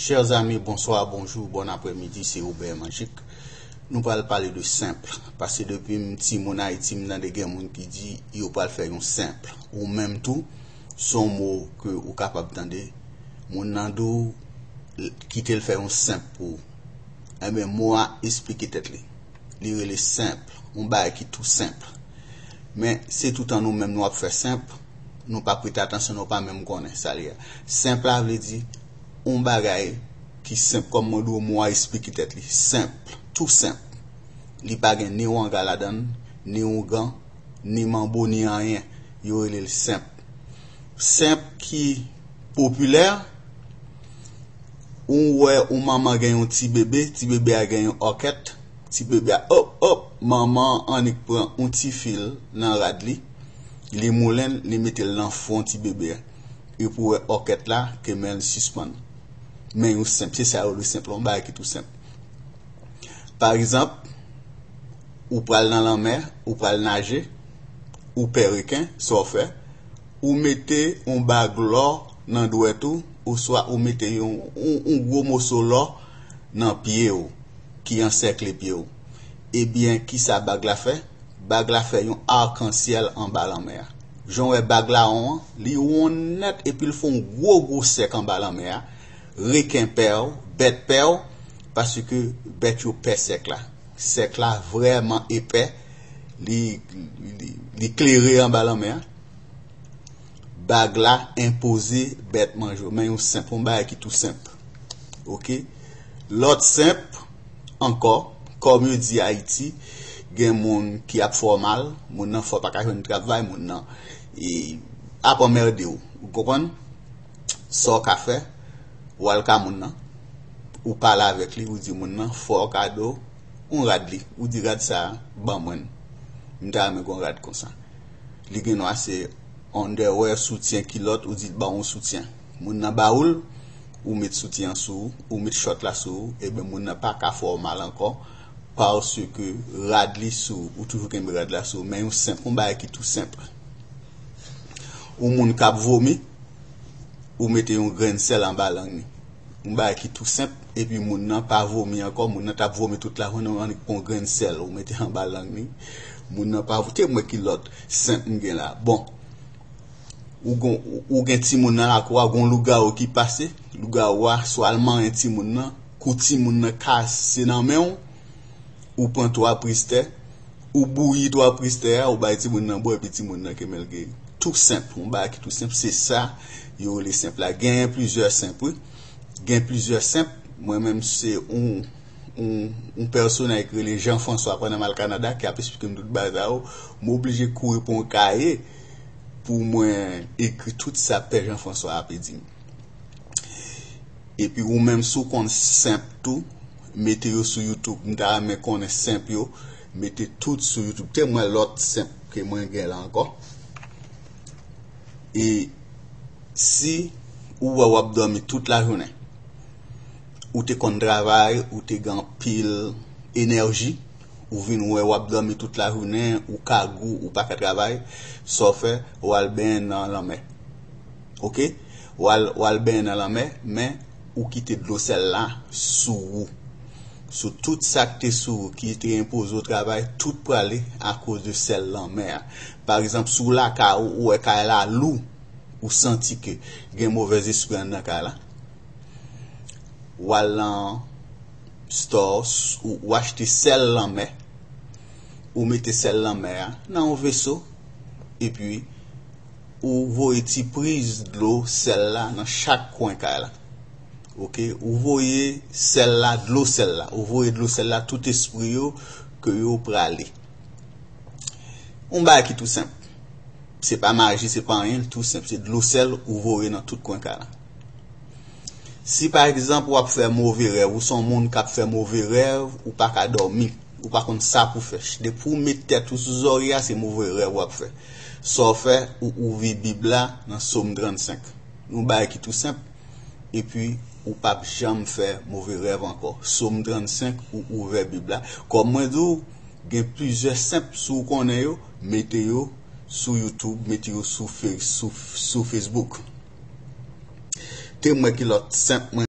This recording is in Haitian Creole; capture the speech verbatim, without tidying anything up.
Chers amis, bonsoir, bonjour, bon après-midi, c'est Robert Magic. Nou pral pale de senp. Paske depi m timoun Ayiti, m tande gen moun ki di yo pral fè yon senp. Ou menm tou, se yon mo ke ou kapab tande. Moun nan di w, kite l fè yon senp pou ou. Enben, mo a esplike tèt li. Li rele senp, yon bagay ki tou senp. Men, se toutan nou menm nou ap fè senp, nou pa prete atansyon, nou pa menm konnen sa li ye. Senp la vle di yon bagay ki senp, kòm mwen di w, mo a esplike tèt li. Senp, tou senp. Li pa gen ni wanga ladan l, ni ougan, ni manbo, ni anyen. Yo rele l senp. Senp ki popilè, ou wè yon manman gen yon ti bebe, ti bebe a gen yon òkèt, ti bebe a, op, op, manman an annik pran yon ti fil nan rad li, li moulen l, li mete l nan fwon ti bebe a. Epi w wè òkèt la, ke men l sispann. Men yon senp, se sa yo rele senp la, yon bagay ki tou senp. Pa egzanp, ou pral nan lanmè, ou pral naje, ou pè reken, sa w fè? Ou mete yon bag lò nan dwèt ou, oswa ou mete yon, yon, yon gwo moso lò nan pye w, ki ansèkle pye w. Ebyen, kisa bag la fè? Bag la fè yon arkansyèl anba lanmè a. Jan w wè bag la won an, li won nèt epi l fè yon gwo, gwo sèk anba lanmè a. Reken pè w, bèt pè w, paske bèt yo pè sèk la. Sèk la vrèman epè, li, li, li klere anba lanmè a. Bag la enpoze bèt manje w. Men yon senp, yon bagay ki tou senp. Oke? Lòt senp ankò, kòm yo di Ayiti, gen moun ki ap fè w mal, moun nan fè w pa ka jwenn travay, moun nan, e, ap anmède w. Ou konprann? Sa w ka fè, w al ka moun nan, ou pale avèk li, ou di moun nan, fè w kado yon rad li. Ou di, rad sa a, ban mwen l. M ta renmen gen yon rad konsa. Li gen dwa se underwear, soutyen, kilòt, ou di l ba w yon soutyen. Moun nan ba ou l, ou met soutyen an sou ou, ou met chòt la sou ou, ebyen moun nan pa ka fè w mal ankò, paske rad li sou ou, ou toujou kenbe rad la sou ou, men yon senp, yon bagay ki tou senp. Yon moun k ap vomi, ou mete yon grenn sèl anba lang li. Yon bagay ki tou senp, epi moun nan pa vomi ankò, moun nan t ap vomi tout lajounen, ou annik pran yon grenn sèl, ou mete anba lang li. Moun nan pa vomi, te mwen ki lòt senp m gen la. Bon, ou gon, ou gen timoun nan lakou a, gon lougawou ki pase, lougawou a swa l manyen timoun nan, kou timoun nan kase nan men w, ou pran twa priz tè, ou bouyi twa priz tè a, ou bay timoun nan bwè, epi timoun nan kenbe l geri. Tou senp, yon bagay ki tou senp, se sa yo rele senp la. Genyen plizyè senp, wi. Gen plizyè senp. Mwen menm, se yon, yon, yon pèsonaj ki rele Jean François, pandan m al Kanada, ki ap esplike m tout bagay sa yo. M oblije kouri pran yon kaye pou mwen ekri tout sa Pè Jean François ap di m. Epi ou menm, si w konn senp tou, mete yo sou YouTube. M ta renmen konnen senp yo, mete tout sou YouTube. Te mwen lòt senp ke mwen gen la ankò. E si ou wè w ap dòmi tout lajounen, ou te konn travay, ou te gen anpil enèji, ou vin wè w ap dòmi tout lajounen, ou kagou, ou pa ka travay, sa w fè, w al benyen nan lanmè. Oke? W al, w al benyen nan lanmè, men ou kite dlo sèl la sou ou. Sou tout sa k te sou ou, ki te enpoze w travay, tout prale akoz de sèl lanmè a. Pa egzanp, si w lakay ou, ou wè kay la lou, ou santi ke gen movèzespri anndan kay la, w al nan store, ou, ou achte sèl lanmè, ou mete sèl lanmè a nan yon veso, epi ou voye ti priz dlo sèl la nan chak kwen kay la. Oke, ou voye sèl la, dlo sèl la, ou voye dlo sèl la tout espri yo ke yo prale. Yon bagay ki tou senp. Se pa maji, se pa anyen, tou senp, se dlo sèl ou voye nan tout kwen kay la. Si pa egzanp, w ap fè move rèv, ou se yon moun k ap fè move rèv, ou pa ka dòmi, ou pa konn sa pou fè. Depi w met tèt ou sou zòrye a, se move rèv w ap fè. Sa w fè, ou ouvri Bib la nan Sòm trannsenk. Yon bagay ki tou senp, epi ou p ap janm fè move rèv ankò. Sòm trannsenk, ou ouvè Bib la. Kòm mwen di w, gen plizyè senp, si w konnen yo, mete yo sou YouTube, mete yo sou Fe-, sou, sou Facebook. Te mwen ki lòt senp mwen